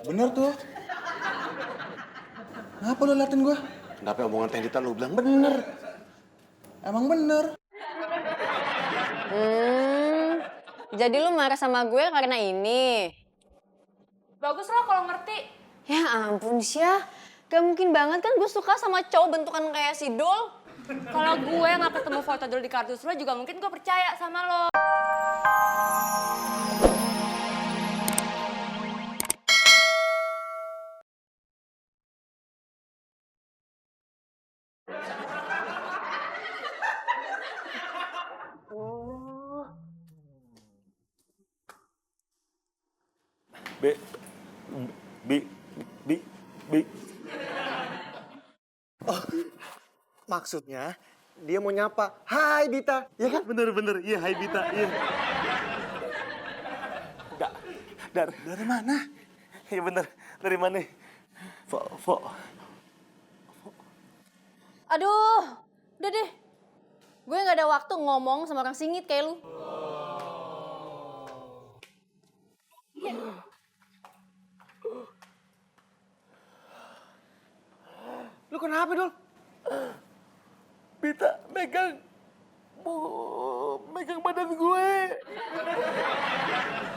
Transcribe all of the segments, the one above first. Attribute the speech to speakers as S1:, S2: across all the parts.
S1: Bener tuh. Kenapa lu liatin gua?
S2: Kenapa omongan Tendita lu bilang bener?
S1: Emang bener.
S3: Jadi lu marah sama gue karena ini?
S4: Bagus lah kalau ngerti.
S3: Ya ampun Syah, gak mungkin banget kan gue suka sama cowok bentukan kayak si Dul.
S4: Kalau gue nggak ketemu foto dulu di kardus lo juga mungkin gue percaya sama lo.
S2: Bi, bi, bi, bi.
S5: Maksudnya dia mau nyapa, hai Bita, ya kan?
S2: Bener, iya hai Bita, iya. Dari mana? Iya bener, dari mana? Fo.
S3: Aduh, udah deh. Gue gak ada waktu ngomong sama orang singit kayak lu.
S5: Lu kenapa, Dul?
S2: Bita megang badan gue.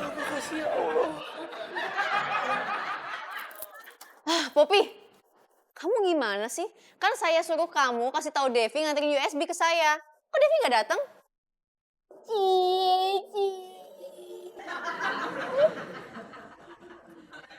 S2: Makasih ya Allah.
S3: Poppy, kamu gimana sih? Kan saya suruh kamu kasih tahu Devi nganterin USB ke saya. Kok Devi gak datang?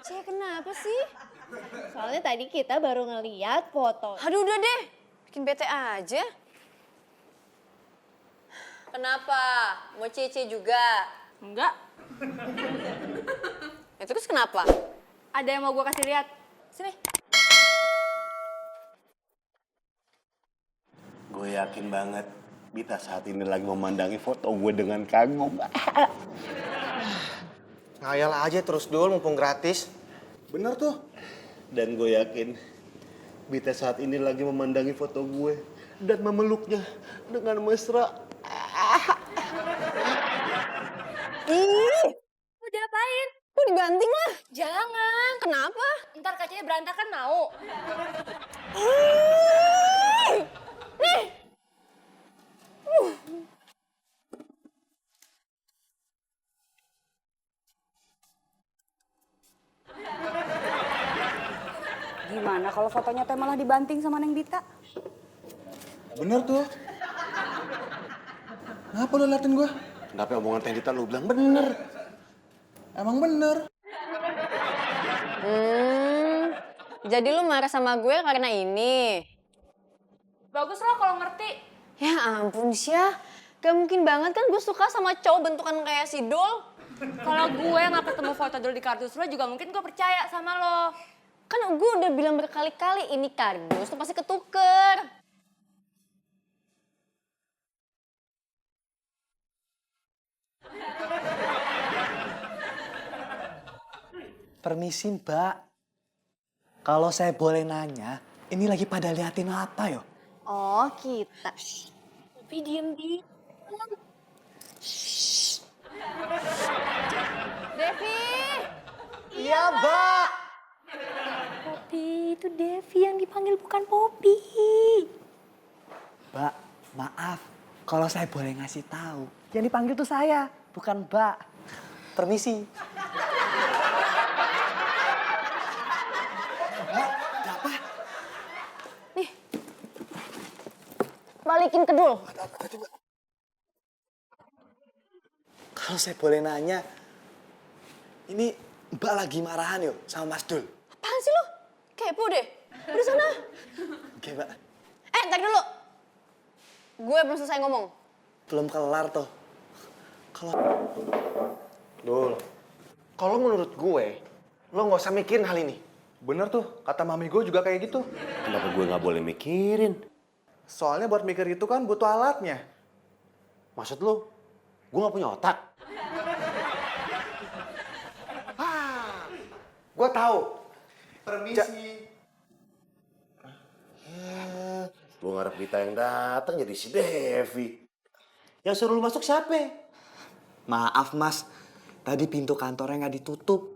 S3: Cie, kenapa sih?
S6: Soalnya tadi kita baru ngeliat foto.
S3: Aduh udah deh, bikin bete aja. Kenapa? Mau Cici juga?
S4: Enggak,
S3: Ya terus kenapa?
S4: ada yang mau gue kasih lihat. Sini.
S2: Gue yakin banget Bita saat ini lagi memandangi foto gue dengan kagum.
S5: Ngayal aja terus, Dul, mumpung gratis.
S1: Bener tuh.
S2: Dan gue yakin Bita saat ini lagi memandangi foto gue dan memeluknya dengan mesra.
S3: Ih,
S4: Mau diapain?
S3: mau dibanting lah.
S4: Jangan.
S3: Kenapa?
S4: Ntar kacanya berantakan mau.
S3: Nih.
S7: Gimana kalau fotonya teh malah dibanting sama Neng Bita?
S1: Bener tuh. Kenapa lu liatin gua?
S2: Kenapa omongan Tendita lu bilang bener?
S1: Emang bener.
S3: Jadi lu marah sama gue karena ini?
S4: Bagus lah kalau ngerti.
S3: Ya ampun Syah, gak mungkin banget kan gue suka sama cowok bentukan kayak si Dul.
S4: Kalau gue nggak ketemu foto dulu di kardus lo juga mungkin gue percaya sama lo.
S3: Kan gue udah bilang berkali-kali ini kardus tuh pasti ketuker.
S5: Permisi, Mbak. Kalau saya boleh nanya, ini lagi pada liatin apa yo?
S6: Oh, kita. Tapi diem.
S3: Devi!
S5: Iya, Mbak.
S6: Poppy, itu Devi yang dipanggil bukan Poppy.
S5: Mbak, maaf. Kalau saya boleh ngasih tahu, yang dipanggil tuh saya, bukan Mbak. Permisi.
S3: Balikin ke Dul.
S5: Kalau saya boleh nanya, ini Mbak lagi marahan yuk sama Mas Dul.
S3: Apaan sih lu? Kepo deh. Udah sana.
S5: Oke, Mbak.
S3: Ntar dulu. Gue belum selesai ngomong.
S5: Belum kelar tuh. Kalau
S1: Dul.
S5: kalau menurut gue, lo nggak usah mikirin hal ini.
S1: Bener tuh. Kata mami gue juga kayak gitu.
S2: Kenapa gue nggak boleh mikirin?
S1: Soalnya buat mikir itu kan butuh alatnya.
S2: Maksud lu, gue nggak punya otak?
S5: Gue tahu.
S1: Permisi.
S2: Gue ngarep Bita yang datang jadi si Devi. Yang suruh lu masuk siapa?
S5: Maaf, Mas. Tadi pintu kantornya nggak ditutup.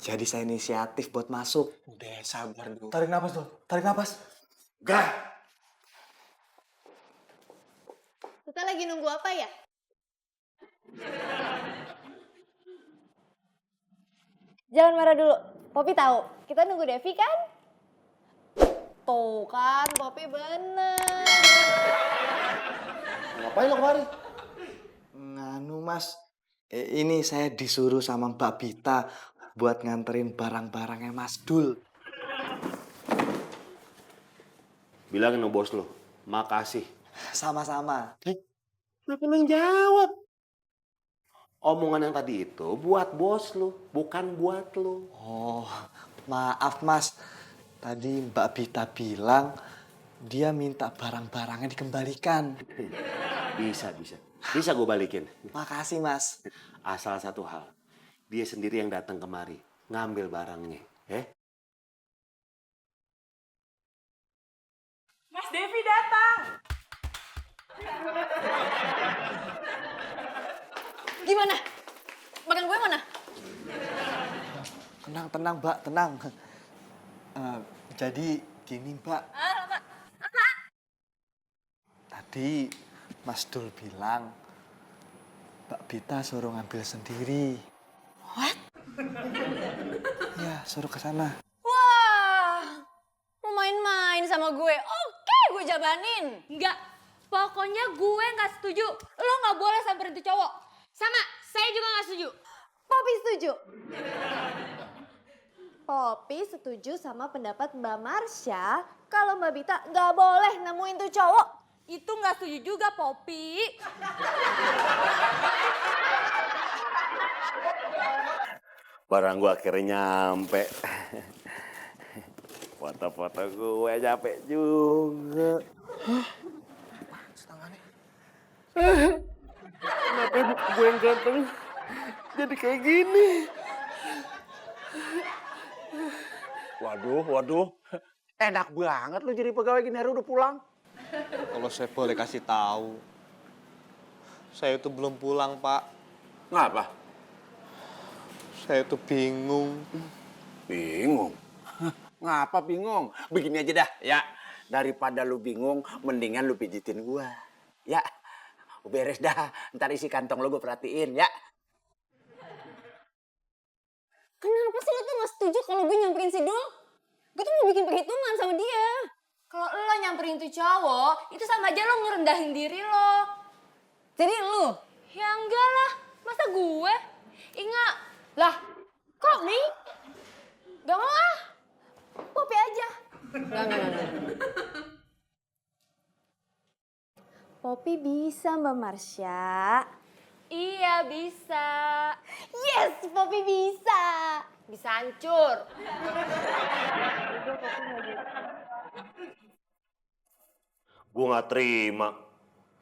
S5: Jadi saya inisiatif buat masuk.
S1: Udah, sabar dulu. Tarik napas dulu, tarik napas.
S2: Gah!
S3: Kita lagi nunggu apa ya?
S6: Jangan marah dulu. Poppy tahu, kita nunggu Devi kan?
S3: Tuh kan, Poppy bener.
S2: Ngapain lo kemari?
S5: Nganu mas, ini saya disuruh sama Mbak Bita buat nganterin barang-barangnya Mas Dul.
S2: Bilangin sama bos lo, makasih.
S5: Sama-sama.
S2: Kenapa lo yang jawab? Omongan yang tadi itu buat bos lo, bukan buat lo.
S5: Oh, maaf mas. Tadi Mbak Bita bilang dia minta barang-barangnya dikembalikan.
S2: Bisa. Bisa gue balikin.
S5: Makasih mas.
S2: Asal satu hal, dia sendiri yang datang kemari, ngambil barangnya.
S4: Mas Devi datang.
S3: Gimana? Barang gue mana?
S5: Tenang mbak, tenang. Jadi gini mbak. Tadi Mas Dul bilang Mbak Bita suruh ngambil sendiri.
S3: What?
S5: Ya, suruh ke sana.
S3: Wah, mau main-main sama gue. Oke, gue jabanin.
S4: Enggak, pokoknya gue nggak setuju. Lo nggak boleh samperin tuh cowok. Sama, saya juga nggak setuju.
S6: Poppy setuju. Poppy setuju sama pendapat Mbak Marsha kalau Mbak Bita nggak boleh nemuin tuh cowok.
S4: Itu nggak setuju juga, Poppy.
S2: Barang gue akhirnya nyampe. Foto-foto gue capek juga. Kenapa ibu gue yang ganteng jadi kayak gini?
S8: Waduh. Enak banget lu jadi pegawai gini, hari udah pulang.
S1: Kalau saya boleh kasih tahu, saya itu belum pulang, Pak.
S8: Ngapa?
S1: Saya itu bingung.
S8: Bingung? Ngapa bingung? Begini aja dah, ya. Daripada lu bingung, mendingan lu pijitin gua. Ya, beres dah. Ntar isi kantong lu gua perhatiin, ya.
S3: Kenapa sih lo tuh gak setuju kalau gue nyamperin si Dul? Gue tuh mau bikin perhitungan sama dia.
S4: Kalau lo nyamperin tuh cowok, itu sama aja lo ngerendahin diri lo.
S3: Jadi lu?
S4: Ya enggak lah, masa gue? Ingat, lah kok nih? Gak mau ah, Poppy aja.
S3: Enggak.
S6: Poppy bisa Mbak Marsha.
S4: Iya bisa.
S6: Yes, Poppy bisa.
S4: Bisa hancur.
S2: Gue gak terima.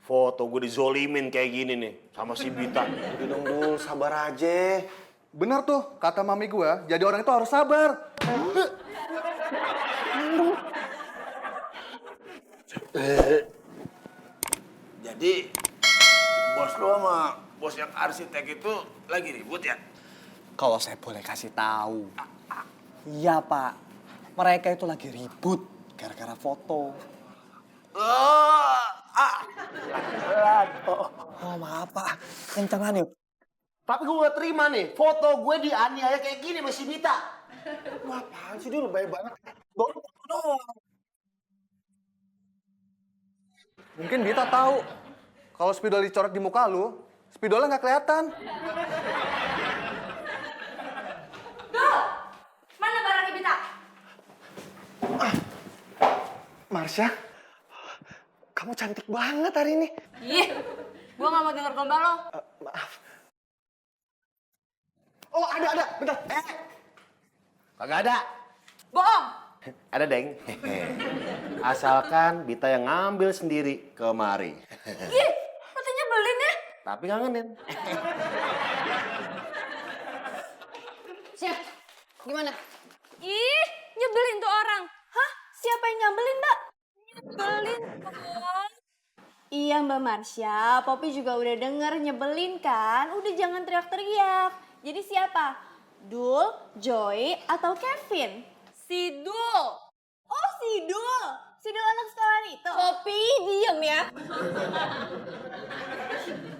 S2: Foto gue dizolimin kayak gini nih sama si Bita.
S1: Udah dong, Dul, sabar aja. Bener tuh, kata mami gue, jadi orang itu harus sabar.
S8: Jadi, bos lu sama bos yang arsitek itu lagi ribut ya?
S5: Kalau saya boleh kasih tahu. Iya pak, mereka itu lagi ribut gara-gara foto. Oh maaf pak, kencengan yuk.
S2: Tapi gue gak terima nih, foto gue dianiaya kayak gini sama si Bita.
S1: Apaan sih, Dul? Baik banget. Mungkin Bita tahu kalau spidol dicoret di muka lu, spidolnya nggak kelihatan.
S4: Mana barangnya Bita?
S1: Marsha, kamu cantik banget hari ini.
S4: Ih, gue gak mau denger gombal lo.
S1: Maaf. Oh, ada. Bentar.
S2: Kagak ada.
S4: Bohong.
S2: Ada, Deng. Asalkan Bita yang ngambil sendiri kemari.
S4: Ih, lo tuh nyebelin ya.
S2: Tapi ngangenin.
S3: Siap. Gimana?
S4: Ih, nyebelin tuh orang.
S6: Hah? Siapa yang nyambelin Mbak?
S4: Nyebelin tuh.
S6: Iya Mbak Marsha, Poppy juga udah denger nyebelin kan? Udah jangan teriak-teriak. Jadi siapa? Dul, Joy, atau Kevin?
S4: Si Dul.
S6: Oh, si Dul. Si Dul anak sekolahan itu.
S3: Popi, diem ya.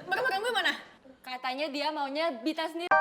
S3: Makan-makan gue mana?
S4: Katanya dia maunya Bita sendiri.